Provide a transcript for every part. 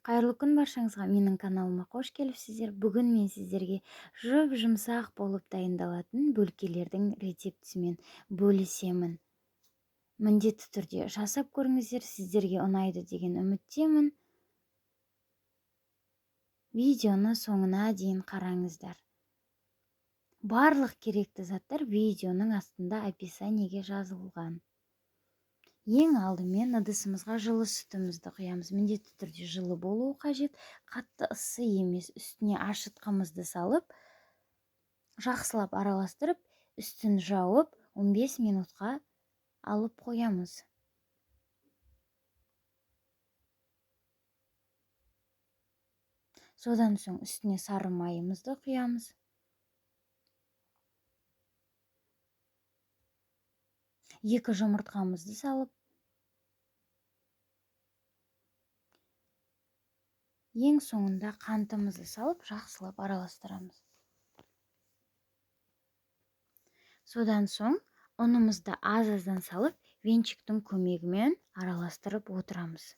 Қайырлы күн баршаңызға, менің каналыма қош келіпсіздер. Бүгін мен сіздерге жұп-жұмсақ болып дайындалатын бөлкелердің рецептісімен бөлісемін. Міндетті түрде жасап көріңіздер, сіздерге ұнайды деген үміттемін. Видеоны соңына дейін қараңыздар. Барлық керекті заттар видеоның астында описаниеге жазылған. Ең алдымен ыдысымызға жылы сүтімізді құямыз. Міндетті түрде жылы болуы қажет, қатты ыссы емес. Үстіне ашытқымызды салып, жақсылап араластырып, үстін жауып, 15 минутқа алып қоямыз. Содан соң үстіне сары майымызды құямыз. 2 жұмыртқамызды салып, ең соңында қантымызды салып, жақсылап араластырамыз. Содан соң ұнымызды аз-аздан салып, венчиктің көмегімен араластырып отырамыз.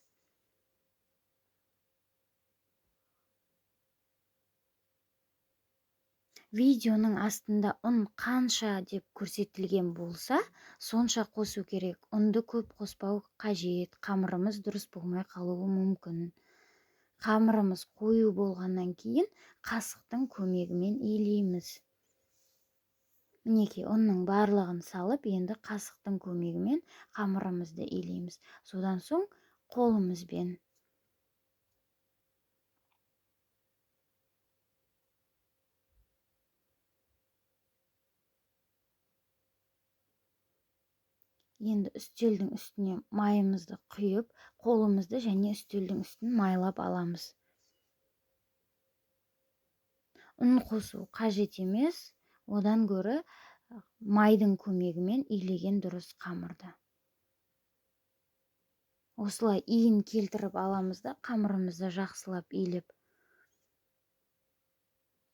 Видеоның астында ұн қанша деп көрсетілген болса, сонша қосу керек. Ұнды көп қоспау қажет, қамырымыз дұрыс болмай қалуы мүмкін. Қамырымыз қою болғаннан кейін қасықтың көмегімен илейміз. Мінекей, ұнның барлығын салып, енді қасықтың көмегімен қамырымызды илейміз. Содан соң қолымызбен. Енді үстелдің үстіне майымызды құйып, қолымызды және үстелдің үстін майлап аламыз. Ұн қосу қажет емес, одан гөрі майдың көмегімен илеген дұрыс қамырды. Осылай иін келтіріп аламыз да, қамырымызды жақсылап илеп.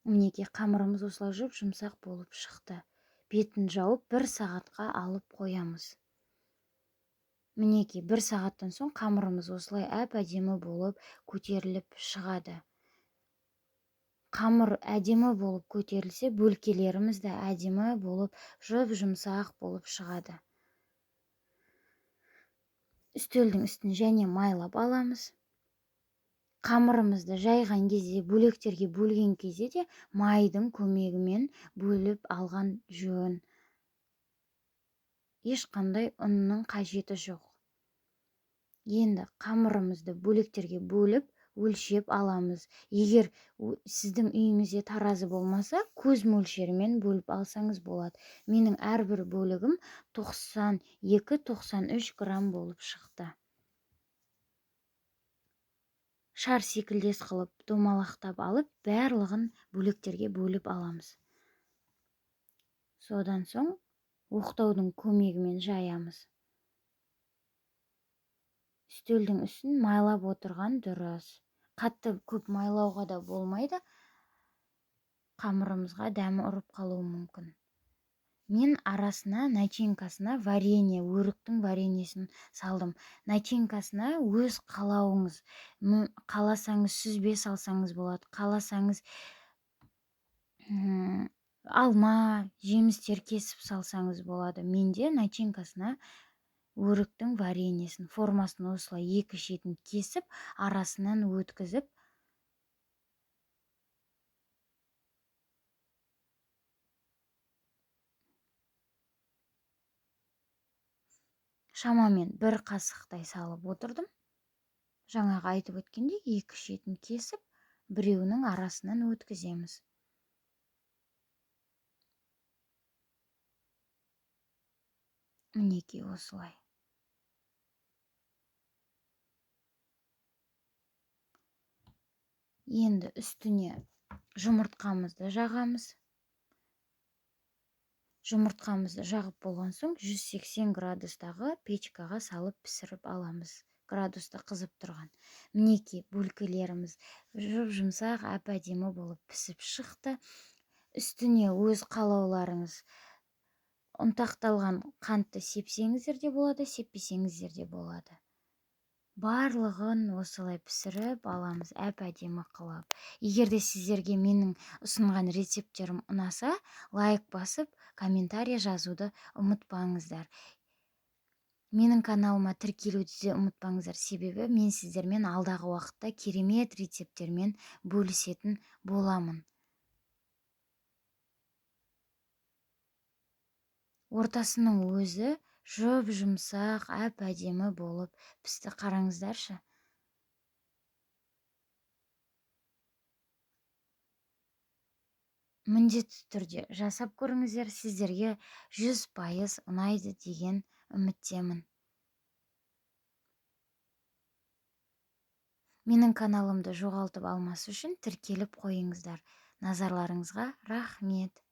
Мінекей, қамырымыз осылай жұп-жұмсақ болып шықты. Бетін жауып, 1 сағатқа алып қоямыз. Мінекей, 1 сағаттан соң қамырымыз осылай әп-әдемі болып көтеріліп шығады. Қамыр әдемі болып көтерілсе, бөлкелеріміз де әдемі болып, жұп-жұмсақ болып шығады. Үстелдің үстін және майлап аламыз. Қамырымызды жайған кезде, бөлектерге бөлген кезде де майдың көмегімен бөліп алған жөн. Ешқандай ұнның қажеті жоқ. Енді қамырымызды бөлектерге бөліп, өлшеп аламыз. Егер сіздің үйіңізде таразы болмаса, көз мөлшерімен бөліп алсаңыз болады. Менің әрбір бөлігім тоқсан екі, тоқсан үш грамм болып шықты. Шар секілдес қылып домалақтап алып, барлығын бөлектерге бөліп аламыз. Содан соң оқтаудың көмегімен жаямыз. Үстелдің үстін майлап отырған дұрыс. Қатты көп майлауға да болмайды, қамырымызға дәмі ұрып қалуы мүмкін. Мен арасына, начинкасына варенье, өріктің вареньесін салдым. Начинкасына өз қалауыңыз, қаласаңыз сүзбе салсаңыз болады, қаласаңыз, алма, жемістер кесіп салсаңыз болады. Менде начинкасына өріктің вареньесін, формасын осылай екі шетін кесіп, арасынан өткізіп, шамамен 1 қасықтай салып отырдым. Жаңағы айтып өткендей, екі шетін кесіп, біреуінің арасынан өткіземіз. Мінекей осылай. Енді үстіне жұмыртқамызды жағамыз. Жұмыртқамызды жағып болған соң 180 градустағы печкаға салып пісіріп аламыз. Градусты қызып тұрған. Мінекей, бөлкелеріміз жұп-жұмсақ, әп-әдемі болып пісіп шықты. Үстіне өз қалауларыңыз ұнтақталған қантты сепсеңіздер де болады, сеппесеңіздер де болады. Барлығын осылай пісіріп аламыз, әп-әдемі қылып. Егер де сіздерге менің ұсынған рецепттерім ұнаса, лайк басып, комментарий жазуды ұмытпаңыздар. Менің каналыма тіркелуді де ұмытпаңыздар, себебі мен сіздермен алдағы уақытта керемет рецепттермен бөлісетін боламын. Ортасының өзі жұп-жұмсақ, әп-әдемі болып пісті, қараңыздаршы. Міндетті түрде жасап көріңіздер, сіздерге 100% ұнайды деген үміттемін. Менің каналымды жоғалтып алмас үшін тіркеліп қойыңыздар. Назарларыңызға рахмет.